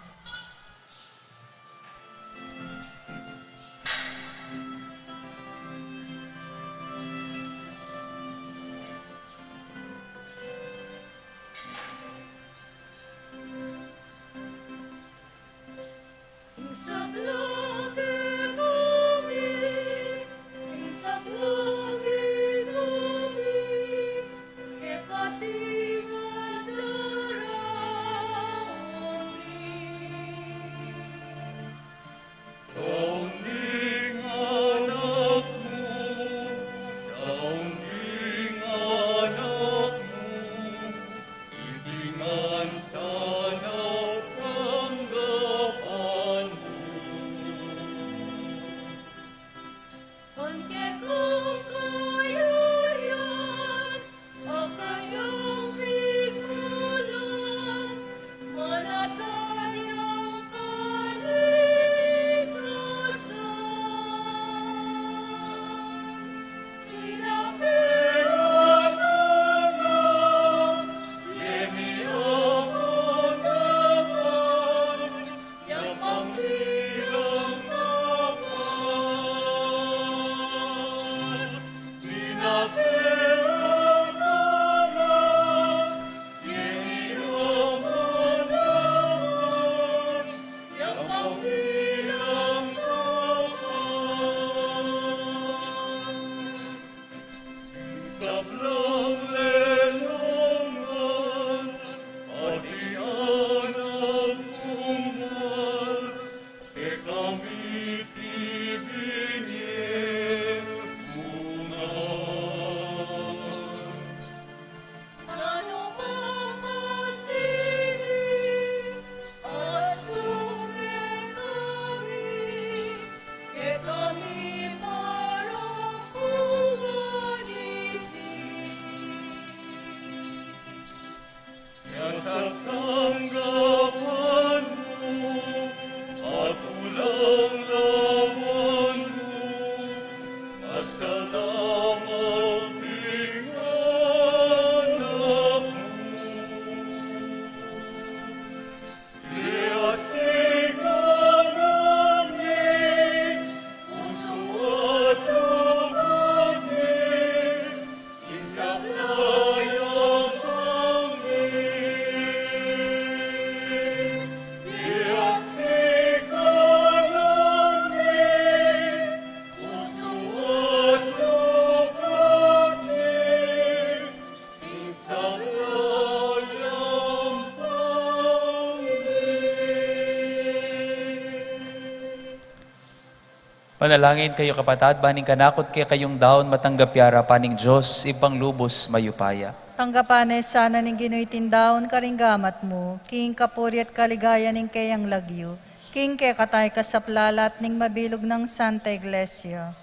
Manalangin kayu, kapatad, ban ing kanakut kekayung daun matanggap ya arapan ning Dios Ibpang lubus mayupaya. Tanggapan na sana ning Ginu iting daun karing gamat mu, king kapurian at kaligayan ning keyang lagyu, king kekatang kasaplalan at ning mabilug nang Santa Iglesia.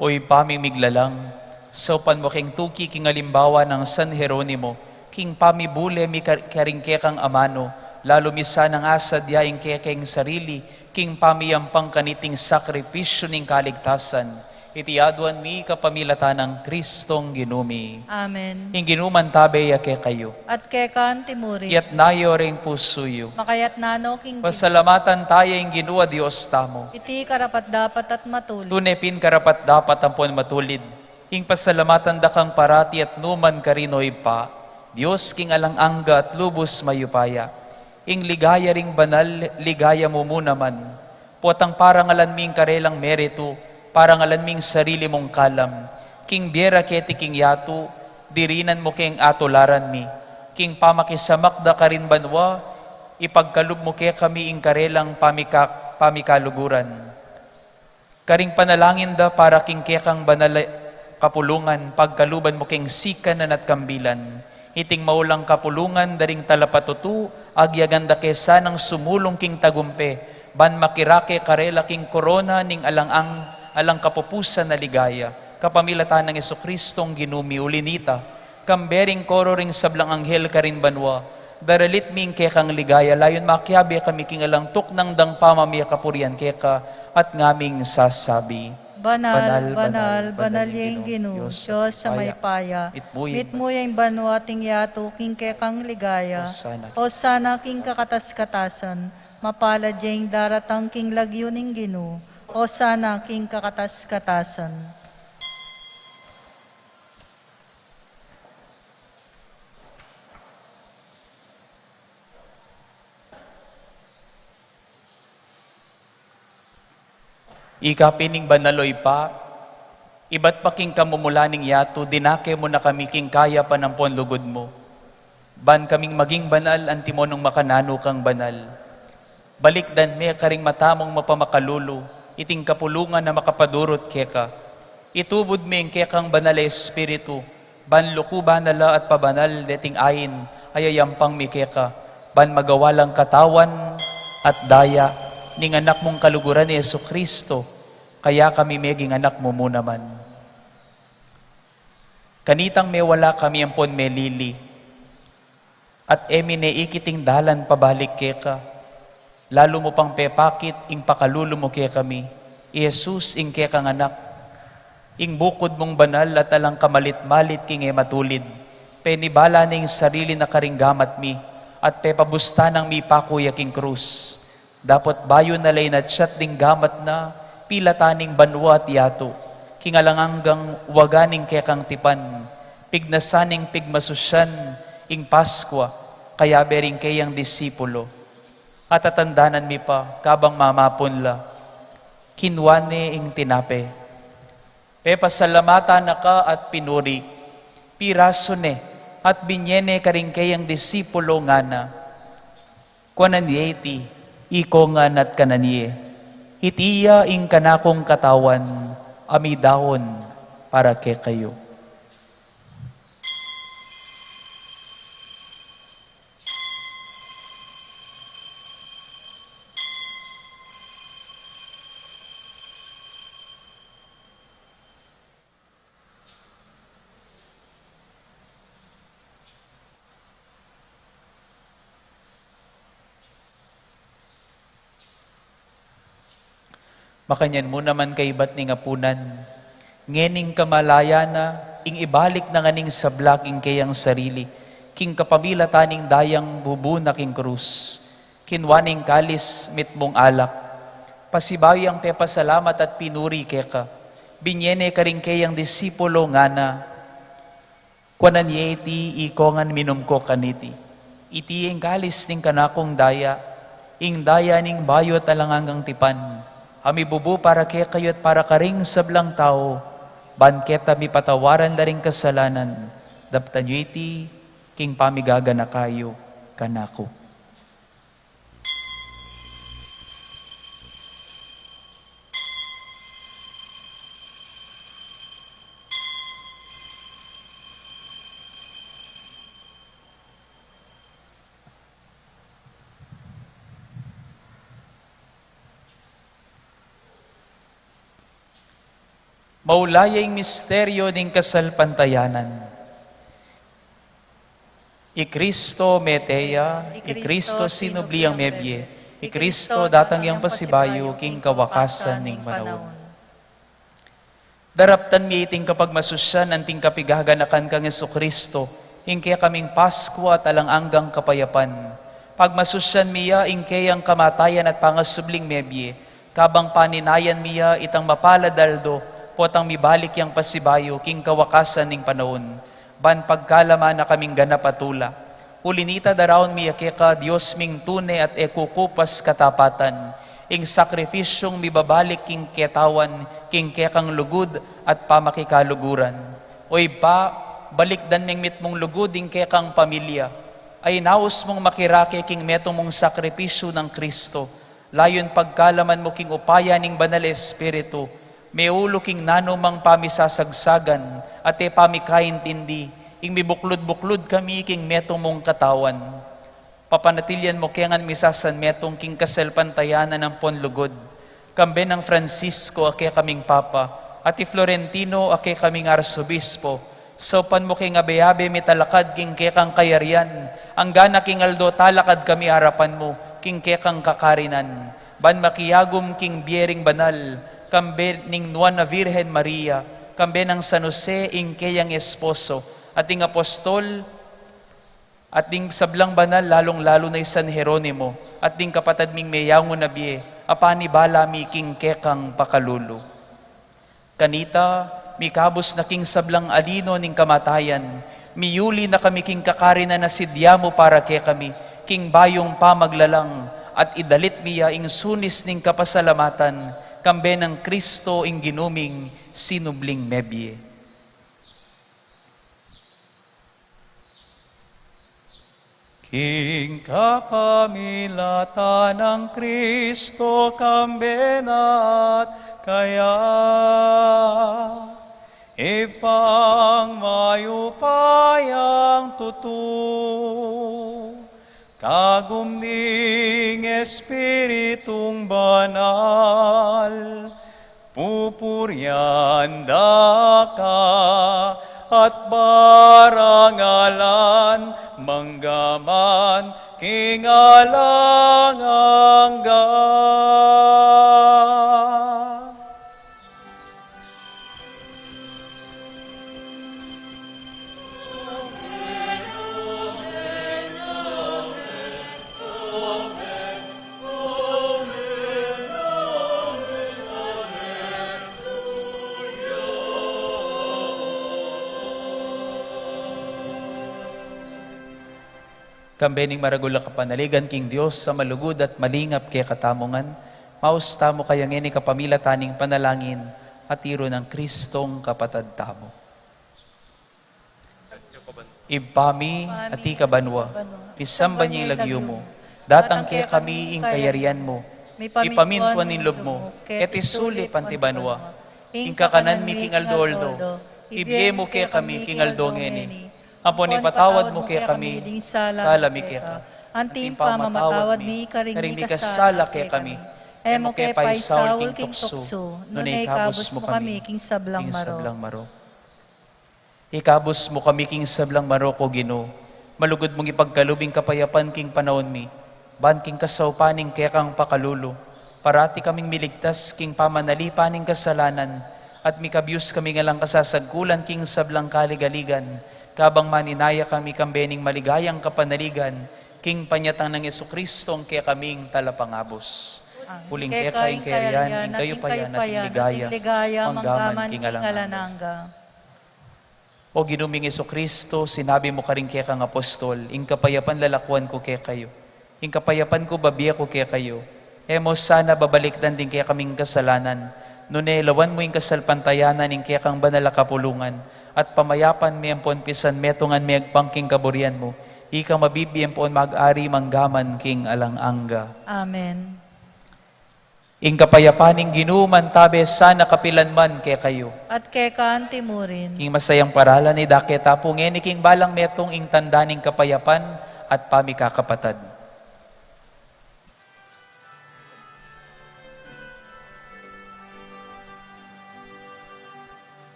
O Ibpa ming miglalang, saupan mu keng tuki king alimbawa nang San Jeronimo, king pamibule mi kar-, karing kekang amanu, lalu mi sanang asadya ing kekeng sarili, king pamiyampang kaniting sakripisyu ning kaligtasan. Iti aduan mi kapamilatan nang Kristong Ginu mi. Amen. Ing Ginu mantabe ya kekayu. At keka antimurin. Iyatas yu ring pusu yu. Makayatas no king Pasalamatan taya ing Ginu a Dios tamu. Iti karapat-dapat at matulid. Tune pin karapat-dapat ampon matulid ing pasalamatan da kang parati at nukarin man, O Ibpa, Dios king alang angga at lubus mayupaya. Ing ligaya ring banal, ligaya mu mu naman. Potang parangalan mi ing karelang meritu, parangalan mi ing sarili mung kalam. King bie ra keti king yatu, dirinan mu keng atularan mi. King pamakisamak da karin banua, ipagkalub mu kekami ing karelang pamika-, pamikaluguran. Karing panalangin da para king kekang banal a kapulungan, pagkaluban mu keng sikanan at kambilan. Iting maulang kapulungan da ring talapatutu, agyagan da ke sanang sumulung king tagumpe, ban makirake karela king korona ning alang ang-, alang kapupusan a ligaya. Kapamilatan nang Jesukristong Ginu mi. Uli nita, kambe ring koro ring sablang anghel karin banua, daralit mi ing kekang ligaya, layun makiabe kami king alang tuknang dang pamamie kapurian keka, at ngaming sasabi: Banal, banal, banal ya ing Ginu, Dios a mayupaya. Mitmu ya ing banua at ing yatu king kekang ligaya. Hosana king kakatas-katasan. Mapalad ya ing daratang king lagyu ning Ginu. Hosana king kakatas-katasan. Ika pin ing banal, o Ibpa, ibat pa king kamumulan ning yatu, dinake mu na kami king kayapan ampon lugud mu. Ban kaming maging banal, antimo nung makananu kang banal. Balikdan me karing mata mung mapamakalulu iting kapulungan a makapadurut keka. Itubud me ing kekang Banal a Espiritu, ban lukuban na la at pabanal deting ain a yayampang mi keka, ban magawa lang katawan at daya ning Anak mung kaluguran, i Jesucristo, kaya kami meging anak mu mu naman. Kanitang mewala kami ampon melili, at e mi ne ikit ing dalan pabalik keka. Lalu mu pang pepakit ing pakalulu mu kekami, i Jesus, ing kekang Anak, ing bukud mung banal at alang kamalit-malit king e matulid. Penibala ne ing sarili na karing gamat mi, at pepabusta nang mipaku ya king krus. Dapot bayu na la inatsat ding gamat na, pilatan ning banua at yatu, king alang anggang waga ning kekang tipan, pignasan ning pigmasusyan ing Paskua, kayabe ring keyang disipulo. At tatandanan mi pa, kabang mamapun la, kinua ne ing tinape, pepasalamatan na ka at pinuri, pirasu ne, at binye ne karing keyang disipulo, ngana: Kuanan ye iti, ikongan at kanan ye. Iti ya ing kanakung katawan, a midaun para kekayu. Makanyan mu naman kaibat ning apunan, ngening kamalayan na, ing ibalik na ngan ing sabla king keyang sarili, king kapamilatan ning dayang bubu na king krus. Kinua ne ing kalis, mitmung alak, pasibayu yang pepasalamat at pinuri keka, binye ne karing keyang disipulo, ngana: Kuanan ye iti, ikongan, minum ko kaniti. Iti ing kalis ning kanakung daya, ing daya ning bayu at alang anggang tipan, a mibubu para kekayu at para karing sablang tau, ban keta mipatawaran da ring kasalanan. Daptan yu iti king pamigaganaka yu kanaku. Maula ya ing misteryo ning kasalpantayanan. I Kristo mete ya, i Kristo sinubli yang mebie, i Kristo datang yang pasibayu king kawakasan ning panaun. Daraptan mi iting kapagmasusyan anting kapigaganakan kang Jesucristo, ing kekaming Paskua at alang anggang kapayapan. Pagmasusyan mi ya ing keyang kamatayan at pangasubling mebie, kabang paninayan mi ya itang mapalad aldo, potang mibalik yang pasibayu king kawakasan ning panaun, ban pagkalaman na kaming ganap a tula. Uli nita daraun mi ya keka, Dios ming tune at e kukupas katapatan, ing sakripisyung mibabalik king ketawan, king kekang lugud at pamakikaluguran. O Ibpa, balikdan ming mitmung lugud ing kekang pamilya, ay naus mung makirake king metung mung sakripisyu nang Kristo, layun pagkalaman mu king upaya ning Banal Espiritu, meulu king nanumang pamisasagsagan at e pamikaintindi, ing mibuklud-buklud kami king metung mung katawan. Papanatilian mu ke ngan misasanmetung king kasalpantayanan ampon lugud, kambe nang Francisco a kekaming Papa, at i Florentino a kekaming Arsobispo, saupan mu keng abe-abe mitalakad king kekang kayarian, anggana king aldo talakad kami arapan mu king kekang kakarinan, ban makiagum king bie ring banal, kambe ning Nuan a Virgen Maria, kambe nang San Jose ing keyang esposo, at ding apostol, at ding sablang banal, lalung-lalu na i San Jeronimo, at ding kapatad ming meyangu na bie, a panibala mi king kekang pakalulu. Kanita, mikabus na king sablang alino ning kamatayan, miyuli na kami king kakarinan a sidya mu para kekami, king bayung pamaglalang, at idalit mi ya ing sunis ning kapasalamatan, kambe nang Kristo ing Ginu ming sinubling mebie. King kapamilatan nang Kristo, kambe na at kaya, Ibpang mayupayang tutu, kagum ning Espiritung Banal, pupurian da ka at barangalan manggaman king alang angga. Kambe ning maragul a kapanaligan king Dios a malugud at malingap kekatamu ngan, maus tamu kaya ngeni kapamilatan ning panalangin a tiru nang Kristong kapatad tamu. Ibpa mi, atiu ka banua, misamban ya ing lagyu mu, datang kekami ing kayarian mu, mipamintuan ing lub mu, keti sulip anti banua. Ing kakanan mi king aldo-aldo, ibie mu kekami king aldo ngeni, ampon ipatawad mu kekami ding sala mi keka, anti ing pamamatawad mi karing mikasala kekami. E mu ke paisaul king tuksu, nune ikabus mu kami king sablang marok. Ikabus mu kami king sablang marok, O Ginu. Malugud mung ipagkalub ing kapayapan king panaun mi, ban king kasaupan ning kekang pakalulu, parati kaming miligtas king pamanalipan ning kasalanan, at mikabyus kaming alang kasasagkulan king sablang kaligaligan, kabang maninaya kami kambe ning maligayang kapanaligan king panyatang nang Jesucristong kekaming Talapangabus. Uling keka ing kayarian, ing kayupayan, at ing ligaya, manggaman king alang angga. O Ginu ming Jesucristo, sinabi mu karing kekang apostol, ing kapayapan lalakuan ku kekayu, ing kapayapan ku babie ku kekayu. E mu sana babalikdan ding kekaming kasalanan, nune lawan mu ing kasalpantayanan ning kekang banal a kapulungan, at pamayapan me ampon pisanmetungan me agpang king kaburian mu, ika mabibie ampon mag-ari manggaman king alang angga. Amen. Ing kapayapan ning Ginu mantabe sana kapilan man kekayu. At keka anti murin. King masayang paralan idake ta pu ngeni king balang metung ing tanda ning kapayapan at pamikakapatad.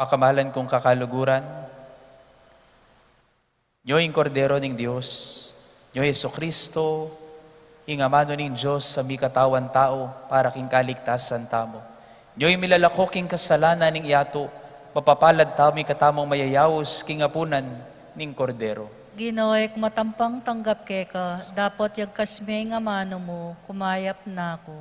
Pakamalan kung kakaluguran, nyo ing Kordero ning Dios, nyo Jesucristo, ing amanu ning Dios a mikatawan tau para king kaligtasan tamu. Nyo ing milalako king kasalanan ning yatu, mapapalad tamu ing katamung mayayaus king apunan ning Kordero. Ginu, e ku matampang tanggap keka, dapot yagkas me ing amanu mu, kumayap na ku.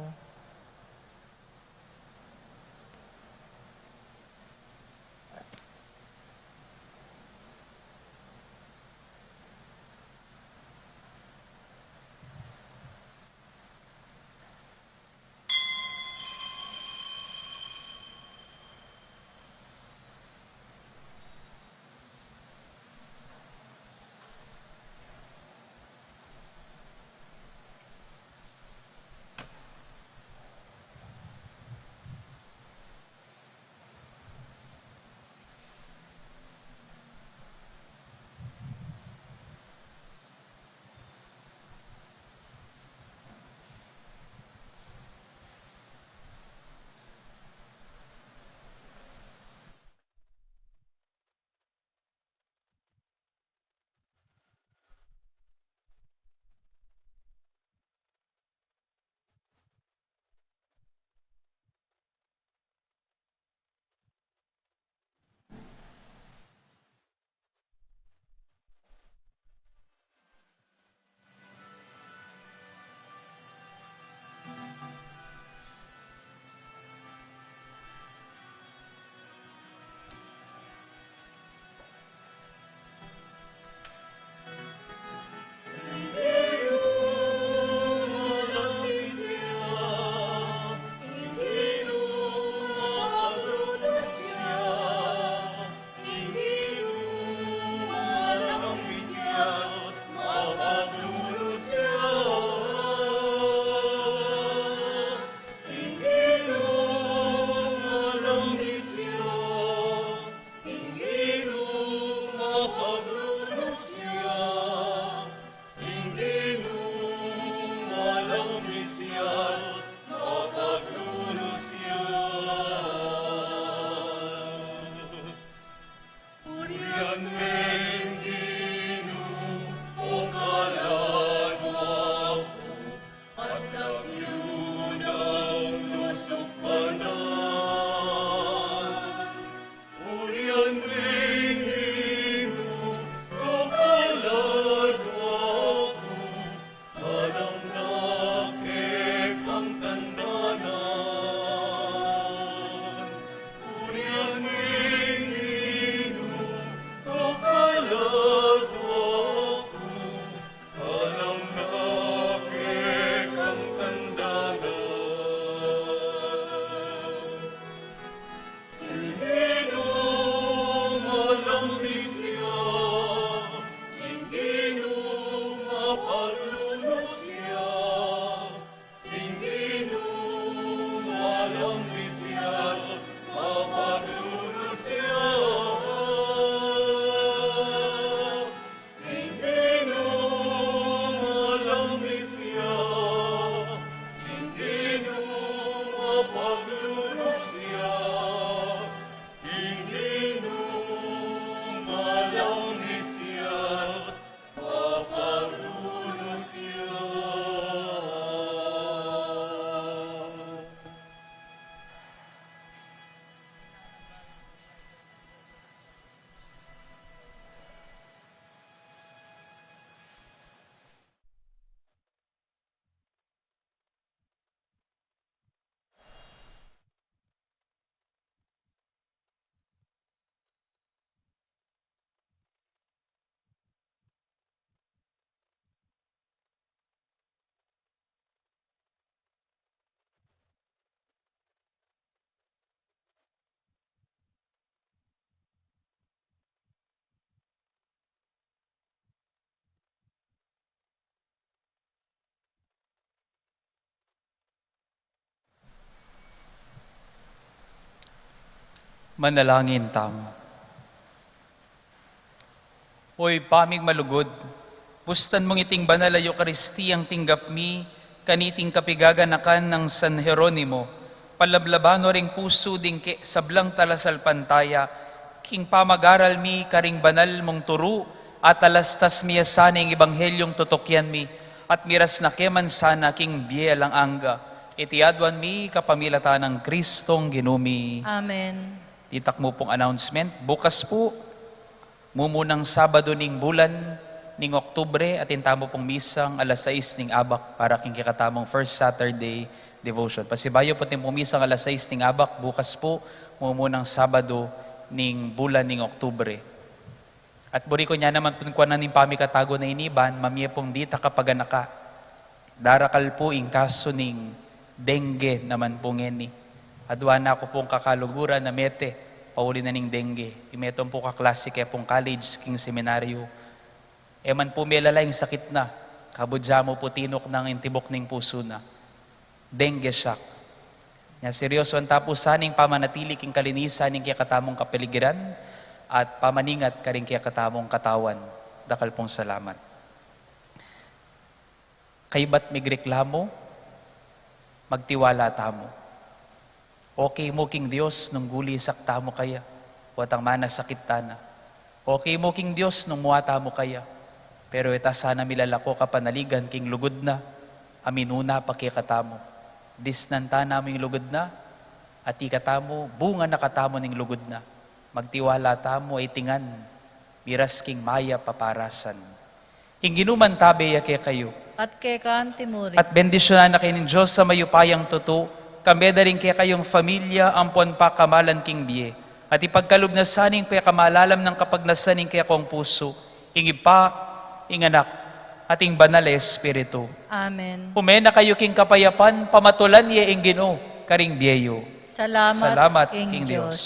Manalangin tamu. O Ibpa ming malugud, bustan mung iting banal a Eukaristiyang tinggap mi, kaniting kapigaganakan nang San Jeronimo, palablaban no ring pusu ding ke sablang talasalpantaya, king pamagaral mi karing banal mung turu, at talastas mi ya sana ing ebanghelyung tutukian mi, at miras na ke man sana king bie alang angga. Iti aduan mi kapamilatan nang Kristong Ginu mi. Amen. Ditak mu pung announcement. Bukas pu, mumunang Sabado ning bulan ning Oktubre, atin tamu pung misang alas sais ning abak para king kekatamung First Saturday devotion. Pasibayu pu atin pung misang alas sais ning abak, bukas pu, mumunang Sabado ning bulan ning Oktubre. At buri ku nya naman pung kuanan ning pamikatagu na ini ban mamie pung ditak a paganaka. Darakal pu ing kasu ning dengue naman pu ngeni. Adua na ku pung kakaluguran a mete, pauli na ning dengue. Ing metung pung kaklasi ke pung college, king seminaryo. E man pu melala ing sakit na, kabud ya mu pu tinuknang ing tibuk ning pusu na. Dengue shock. Nya seryosuan ta pu sana ing pamanatili king kalinisan ning kekatamung kapaligiran at pamaningat karing kekatamung katawan. Dakal pung salamat. Kaybat migreklamu, magtiwala tamu. Okay mu king Dios nung gulisak tamu kaya, o tang manasakit tana. Okay mu king Dios nung mua tamu kaya, pero e ta sana milalako kapanaligan king lugud na a minuna pa kekatamu. Disnan tana mu ing lugud na, at ikatamu, bunga na katamu ning lugud na. Magtiwala tamu, a iti ngan miras king mayap a parasan. Ing Ginu mantabe ya kekayu. At keka anti mu rin. At bendisyunan na kayu ning Dios a mayupayang tutu, kambe da ring kekayung familia ampon pakamalan king bie. At ipagkalub na sana ing pekamalalam nang kapagnasan ning kekong pusu, ing Ibpa, ing Anak, at ing Banal a Espiritu. Amen. Ume na kayu king kapayapan, pamatulan ye ing Ginu karing bie yu. Salamat king Dios.